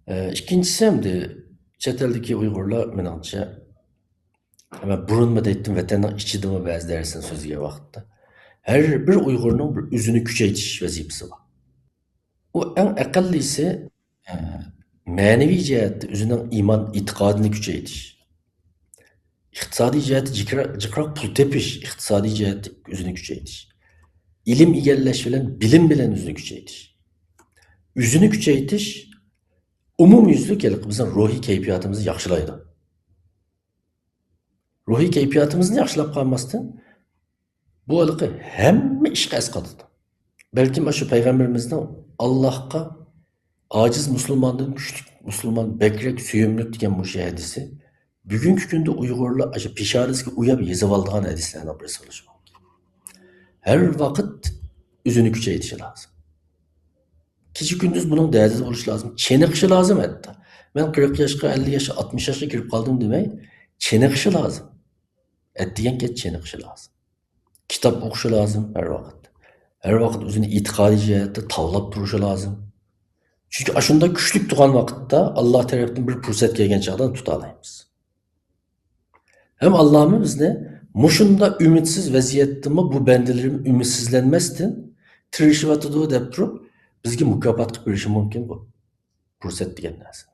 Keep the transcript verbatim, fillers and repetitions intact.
ئىككىنچىسى، ئەمدى چەت ئەلدىكى ئۇيغۇرلار، مېنىڭچە، مەن بۇرۇنمۇ دەيتتىم، ۋەتەننىڭ ئىچىدىمۇ بەزى دەرسنى سۆزلىگەن ۋاقىتتا، ھەر بىر ئۇيغۇرنىڭ بىر ئۆزىنى كۈچەيتىش ۋەزىپىسى بار. ئۇ ئەڭ ئەقەللىسى، ئە، مەنىۋى جەھەتتە ئۆزىنىڭ ئىمان ئېتىقادىنى كۈچەيتىش. ئىقتىسادىي جەھەتتە جىقرا-، جىقراق پۇل تېپىش، ئىقتىسادىي جەھەتتە ئۆزىنى كۈچەيتىش. ئىلىم ئىگىلەش بىلەن، بىلىم بىلەن ئۆزىنى كۈچەيتىش. ئۆزىنى كۈچەيتىش ئومۇميۈزلۈك ھېلىقى بىزنىڭ روھىي كەيپىياتىمىزنى ياخشىلايدۇ. روھىي كەيپىياتىمىزنى ياخشىلاپ قالماستىن، بۇ ھېلىقى ھەممە ئىشقا ئەسقاتىدۇ. بەلكىم ئاشۇ پەيغەمبىرىمىزنىڭ «ئاللاھقا ئاجىز مۇسۇلماندىن كۈچلۈك مۇسۇلمان بەكرەك سۆيۈملۈك» دېگەن مۇشۇ ھەدىسى بۈگۈنكى كۈندە ئۇيغۇرلار ئاشۇ پېشانىسىگە ئويۇپ يېزىۋالىدىغان ھەدىسلەرنىڭ بىرسى بولۇشى مۇمكىن. ھەر ۋاقىت ئۆزىنى كۈچەيتىشى لازىم. كېچە-كۈندۈز بۇنىڭ دەردىدە بولۇشى لازىم. چېنىقىشى لازىم ھەتتا. مەن قىرىق ياشقا، ئەللىك ياشقا، ئاتمىش ياشقا كىرىپ قالدىم دېمەي، چېنىقىشى لازىم. ئەتىگەن-كەچ چېنىقىشى لازىم. كىتاب ئوقۇشى لازىم ھەر ۋاقىت. ھەر ۋاقىت ئۆزىنى ئېتىقادىي جەھەتتە تاۋلاپ تۇرۇشى لازىم. چۈنكى ئاشۇنداق كۈچلۈك تۇرغان ۋاقىتتا، ئاللا تەرەپتىن بىر پۇرسەت كەلگەن چاغدا تۇتالايمىز. ھەم ئاللامۇ بىزنى مۇشۇنداق ئۈمىدسىز ۋەزىيەتتىمۇ بۇ بەندىلىرىم ئۈمىدسىزلەنمەستىن تىرىشىۋاتىدۇ دەپ تۇرۇپ، بىزگە مۇكاپات قىلىپ بېرىشى مۇمكىن بۇ پۇرسەت دېگەن نەرسە.